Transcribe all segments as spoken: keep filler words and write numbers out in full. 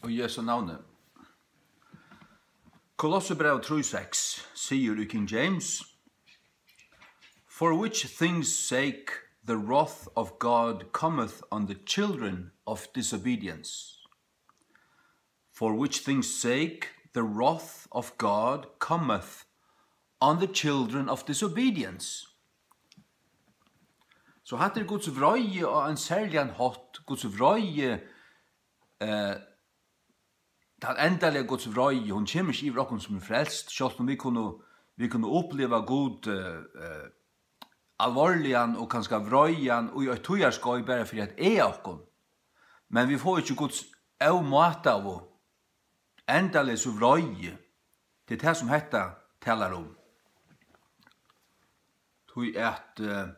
Og Jesu navni. Kolossebrev trý seks sigur í King James: "For which things' sake the wrath of God cometh on the children of disobedience." "For which things' sake the wrath of God cometh on the children of disobedience." So hatta er Guds vreiði á ein serligan hátt. Guds vreiði, eh, tann endaliga Guds vreiði, hon kemur ikki yvir okkum sum er frelst, sjálvt um vit kunnu, vit kunnu uppliva Gud, eh, eh, alvorligan og kanska vreiðan í eitt tíðarskeið bara fyri at aga okkum. Men vit fáa ikki Guds ómátaðu, endaleysu vreiði. Tað er tað, sum hetta talar um. Tí at, eh,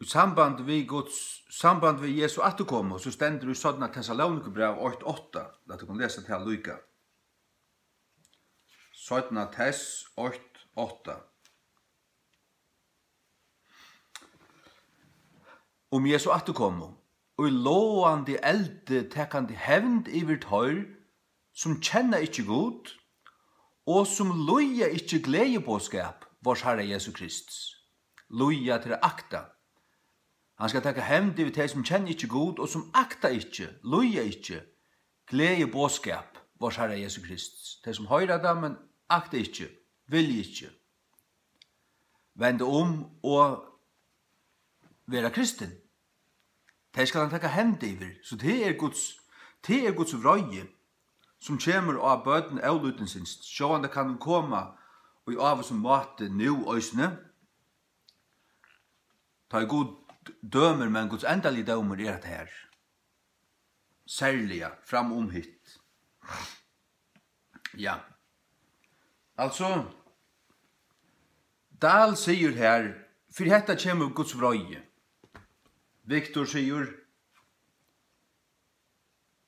í samband við Guds, samband við Jesu afturkomu, so stendur í seinna Tessalonikabræv eitt átta. Lat okkum lesa tað líka. Seinna Tess eitt átta. Um Jesu afturkomu, í logandi eldi takandi hevnd yvir teir, sum kenna ikki Gud, og sum lýða ikki gleðiboðskap vors Harra Jesu Krists. Lýða til at akta. Hann skal taka hevnd yvir tey, sum kenna ikki Gud, og sum akta ikki, lýða ikki, gleðiboðskap vors Harra Jesu Krists. Tey, sum hoyra tað, men akta ikki, vilja ikki venda um og vera kristin. Tey skal hann taka hevnd yvir. So tað er Guds, tað er Guds vreiði, sum kemur á børn ólýdnisins. Sjálvandi kann hon koma í ávísum máti nú eisini, tá ið Gud dømir, men Guds endaligi dómur er hetta her. Serliga fram um hitt. Ja. Altso, Dahl sigur her, fyri hetta kemur Guds vreiði. Viktor sigur,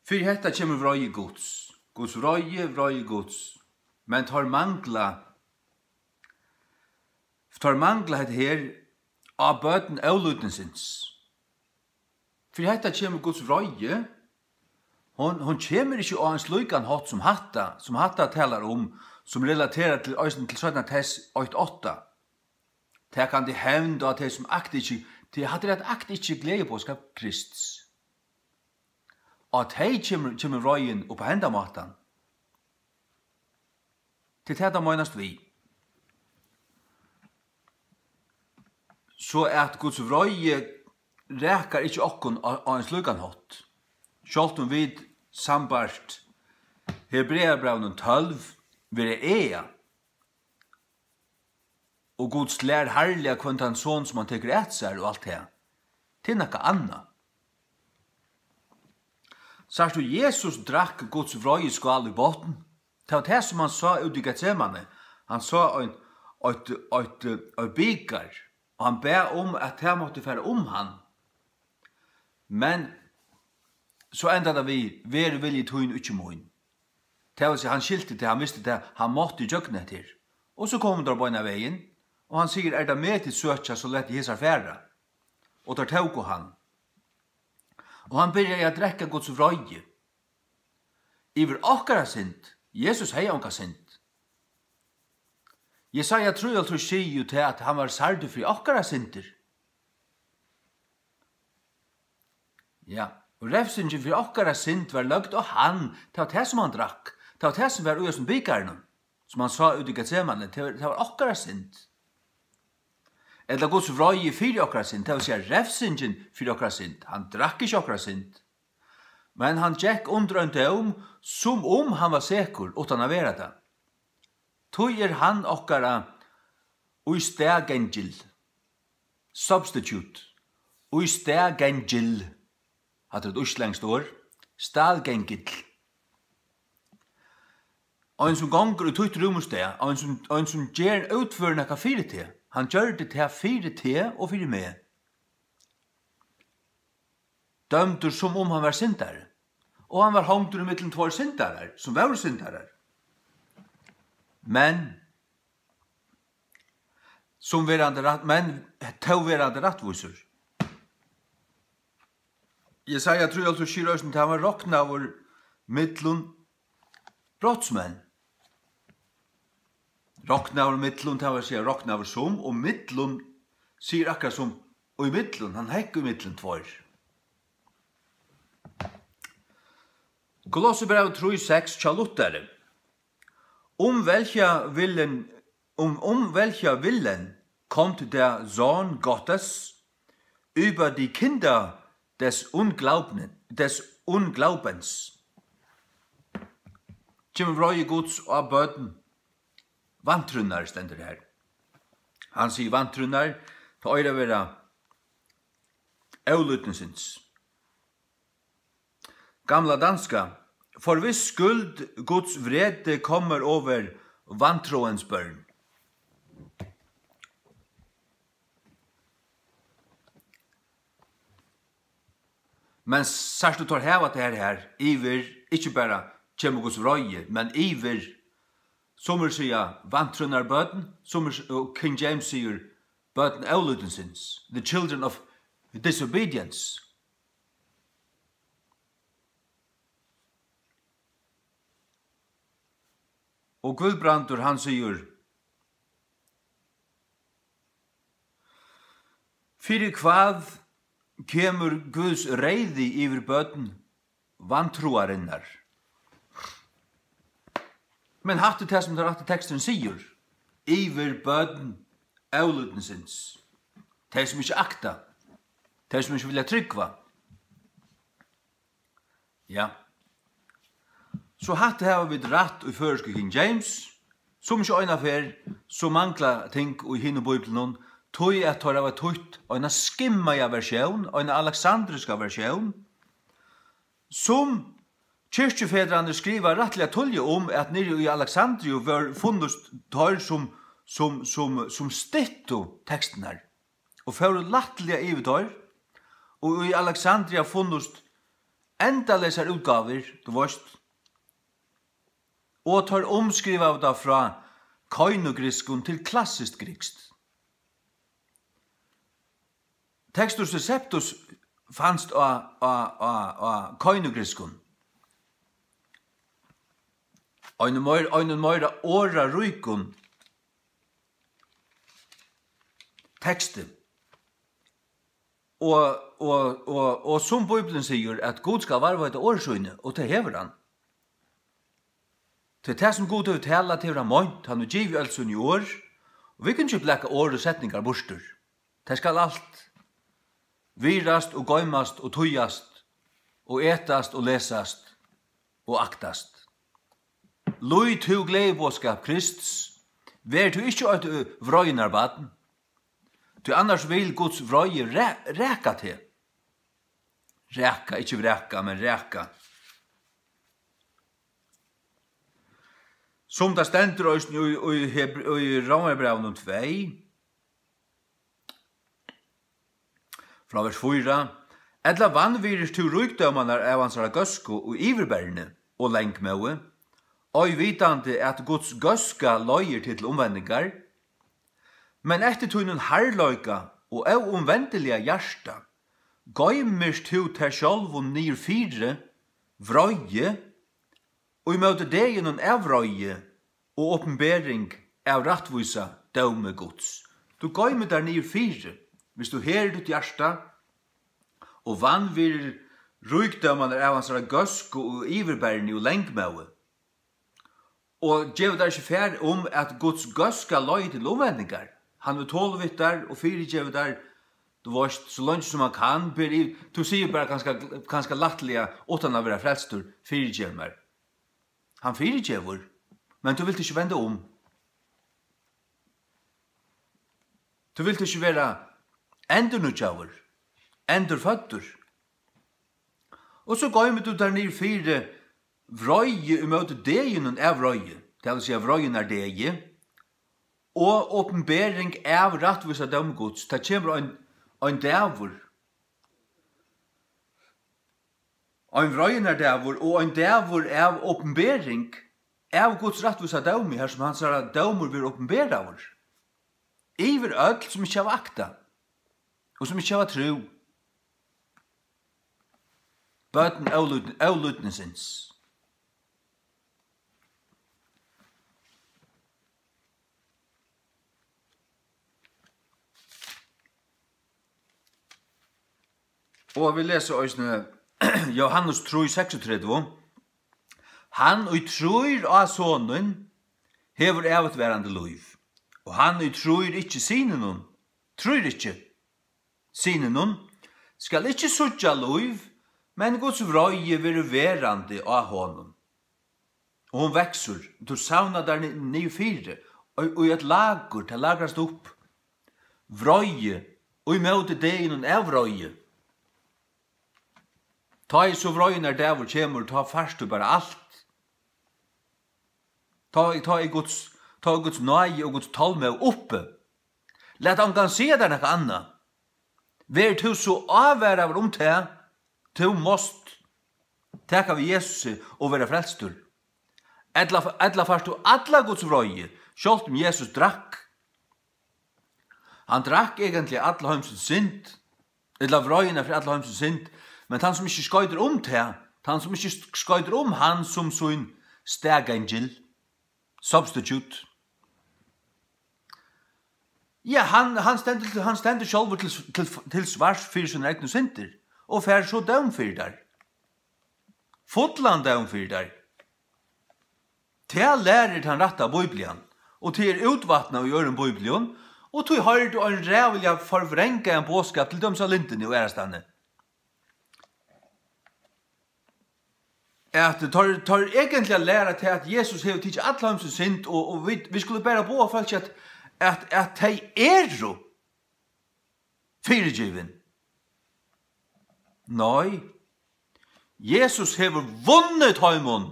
fyri hetta kemur vreiði Guds. Guds vreiði, vreiði Guds. Men teir mangla, teir mangla hetta her á børn ólýdnisins. Fyri hetta kemur Guds vreiði. Hon, hon kemur ikki á ein slíkan hátt sum hatta, sum hatta talar um, sum relaterar til, eisini til seinna Tess eitt átta. Takandi hevnd á tey, sum akta ikki, tí hatta er at akta ikki gleðiboðskap Krists. Á tey kemur, kemur vreiðin upp á henda mátan. Tað er tað, tað meinast við. So at Guds vreiði rakar ikki okkum á, á ein slíkan hátt. Sjálvt um vit sambært Hebreabrævinum tólv verða agað, og Gud slær harðliga hvønn tann son, sum hann tekur at sær og alt tað. Tað er nakað annað. Sært tú, Jesus drakk Guds vreiðiskál í botn. Tað var tað, sum hann sá úti í Getsemane. Hann sá ein, eitt, eitt, eitt bikar, og hann bað um, at tað mátti fara um hann. Men so endar tað við, "Verði vilji tín, ikki mín." Tað vil siga, hann skilti tað, hann visti tað, hann mátti gjøgnum hetta her. Og so komu teir beinan vegin, og hann sigur, "Er tað meg, tit søkja, so latið hesar fara." Og teir tóku hann. Og hann byrjaði at drekka Guds vreiði yvir okkara synd. Jesus hevði onga synd. Jesaja trýoghálvtrýss sigur jú tað, at hann var særdur fyri okkara syndir. Ja, og refsingin fyri okkara synd var løgd á hann. Tað var tað, sum hann drakk. Tað var tað, sum var í hesum bikarinum, sum hann sá úti í Getsemane. Tað var, tað var okkara synd. Ella Guds vreiði fyri okkara synd, tað vil siga refsingin fyri okkara synd. Hann drakk ikki okkara synd. Men hann gekk undir ein dóm, sum um hann var sekur, uttan at vera tað. Tí er hann okkara ístaðgangil, substitute, ístaðgangil, hatta er eitt íslendskt orð, staðgangil. Ein, sum gongur í títt rúm og stað, ein, sum, ein, sum ger, útførir nakað fyri teg, hann gjørdi tað fyri teg og fyri meg. Dømdur, sum um hann var syndari, og hann var hongdur ímillum tveir syndarar, sum vóru syndarar. Men sum verandi rætt, men tó verandi rættvísur. Jesaja trýoghálvtrýss sigur eisini, at hann var roknaður millum brotsmenn. Roknaður millum, tað vil siga, roknaður sum, og millum sigur akkurát sum í millum, hann hekk í millum tveir. Kolossebrævið trý seks hjá Lutheri. Um welcher Willen, um, um welcher Willen kommt der Zorn Gottes über die Kinder des Unglauben, des Unglaubens? Kemur vreiði Guds á børn vantrúnnar, stendur har. Hann sigur vantrúnnar, tað eigur at vera ólýdnisins. Gamla danska: For hvis skyld Guds vrede kommer over vantroens børn. Men sært tú, teir hava tað her, her yvir, ikki bara kemur Guds vreiði, men yvir, summir siga vantrúnnar børn, summir s-, og King James sigur børn ólýdnisins, the children of disobedience. Og Guðbrandur, hann sigur: Fyri hvat kemur Guds reiði yvir børn vantrúarinnar? Men hatta er tað, sum tann rætti teksturin sigur, yvir børn ólýdnisins, tey, sum ikki akta, tey, sum ikki vilja trúgva. Ja. So hatta hava vit rætt í føroysku King James, sum ikki eina ferð, so mangla ting í hinum bíbliunum, tí at teir hava týtt eina skimmaða versjón, eina aleksandriska versjón, sum kirkjufedrarnir skriva rættiliga tíðliga um, at niðri í Alexandriu vóru, funnust teir, sum, sum, sum, sum styttu tekstirnar og fóru lættliga yvir teir, og í Alexandria funnust endaleysar útgávur, tú veist, og teir umskrivaðu tað frá koinugrikskum til klassiskt grikskt. Textus Receptus fanst á, á, á, á koinugrikskum, einum meir-, einum meira orðaríkum teksti. Og, og, og, og sum Bíblian sigur, at Gud skal varðveita orð síni, og tað hevur hann. Tí tað, sum Gud hevur talað, hevur hann meint, hann hevur givið øll síni orð, og vit kunnu ikki blaka orð og setningar burtur. Tað skal alt virðast og goymast og týðast og etast og lesast og aktast. Lýð tú gleðiboðskap Krists, ver tú ikki eitt, ø, vreiðinnar barn, tí annars vil Guds vreiði ra-, raka teg. Raka, ikki vraka, men raka. Sum tað stendur eisini í, í Hebr-, í Rómarbrævinum tvey, frá vers fýra: Ella vanvirðir tú ríkdómarnar av hansara góðsku og yvirberni og langmóði, ei vitandi, at Guds góðska leiðir teg til umvendingar? Men eftir tínum harðleika og óumvendiliga hjarta goymir tú tær sjálvum niður fyri vreiði, í móti deginum av vreiði og opinbering av rættvísa dómi Guds. Tú goymir tær niður fyri, hvis tú herðir títt hjarta og vanvirðir ríkdómarnar av hansara góðsku og yvirberni og langmóði, og gevur tær ikki far um, at Guds góðska leiðir til umvendingar. Hann hevur tol við tær og fyrigevur tær, tú veist, so leingi sum hann kann, ber í, tú sigur bara kanska, kanska lættliga, uttan at vera frelstur: Fyrigev mær. Hann fyrigevur, men tú vilt ikki venda um. Tú vilt ikki vera endurnýggjaður, endurføddur. Og so goymir tú tær niður fyri vreiði í móti deginum av vreiði, tað vil siga vreiðinnar degi, og opinbering av rættvísa dómi Guds. Tað kemur ein, ein dagur, ein vreiðinnar dagur og ein dagur av opinbering av Guds rættvísa dómi, har sum hansara dómur verður opinberaður yvir øll, sum ikki hava aktað og sum ikki hava trúð. Børn ólýdni-, ólýdnisins. Og vit lesa eisini Jóhannes trý seksogtretivu: Hann, ið trýr á Sonin, hevur ævigtvarandi lív, og hann, ið trýr ikki Syninum, trýr ikki Syninum, skal ikki síggja lív, men Guds vreiði verður verandi á honum. Og hon veksur, tú savnar tær ni-, niður fyri, og, og í eitt lagur, tað lagrast upp. Vreiði, og ímóti deginum av vreiði. Tá ið so vreiðinnar dagur kemur, tá fært tú bara alt. Tá, tá er Guds, tá er Guds náði og Guds tolmóð uppi. Lat ongan siga tær nakað annað. Ver tú so ávaraður um tað, tú mást taka við Jesusi og vera frelstur. Ella, ella fært tú alla Guds vreiði, sjálvt um Jesus drakk. Hann drakk eigentliga alla heimsins synd, ella vreiðina fyri alla heimsins synd, men tann sum ikki skoytir um tað, tann sum ikki sk-, skoytir um hann sum sín staðgangil, substitute. Ja, hann, hann stendur til, hann stendur sjálvur til, til, til svars fyri sínar egnu syndir og fær so dóm fyri tær. Fullan dóm fyri tær. Tað lærir tann rætta Bíblian, og tað er útvatnað í øðrum Bíblium, og tí hoyrir tú ein ræðuliga forvrengaðan boðskap, til dømis á Lindini og aðrastaðni. At teir, teir eigentliga læra tað, at Jesus hevur tikið alla heimsins synd, og, og vit, vit skulu bara boða fólki, at, at, at tey eru fyrigivin. Nei, Jesus hevur vunnið teimum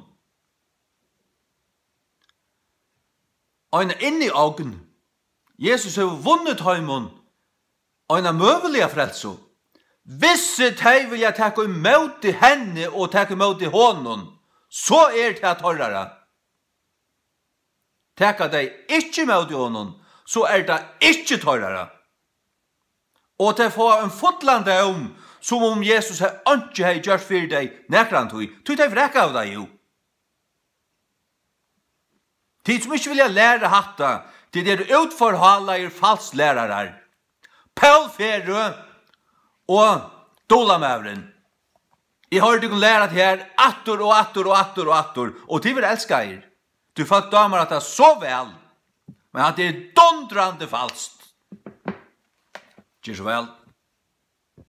eina inniogn. Jesus hevur vunnið teimum eina møguliga frelsu. Vissi tey vilja taka ímóti henni og taka ímóti honum, so er tað teirrara. Taka tey ikki ímóti honum, so er tað ikki teirrara. Og tey fáa ein fullan dóm, sum um Jesus he-, einki hevði gjørt fyri tey nakrantíð, tí tey vrakaðu tað jú. Tit sum ikki vilja læra hatta, tit eru útforhálaðir falsklærarar. Poul Ferø og Dulamaðurin. Eg hoyri tykkum læra tað her aftur og aftur og aftur og aftur, og tit verða elskaðir. Tí fólk dámar hatta so væl. Men hatta er dundrandi falskt. Ger so væl.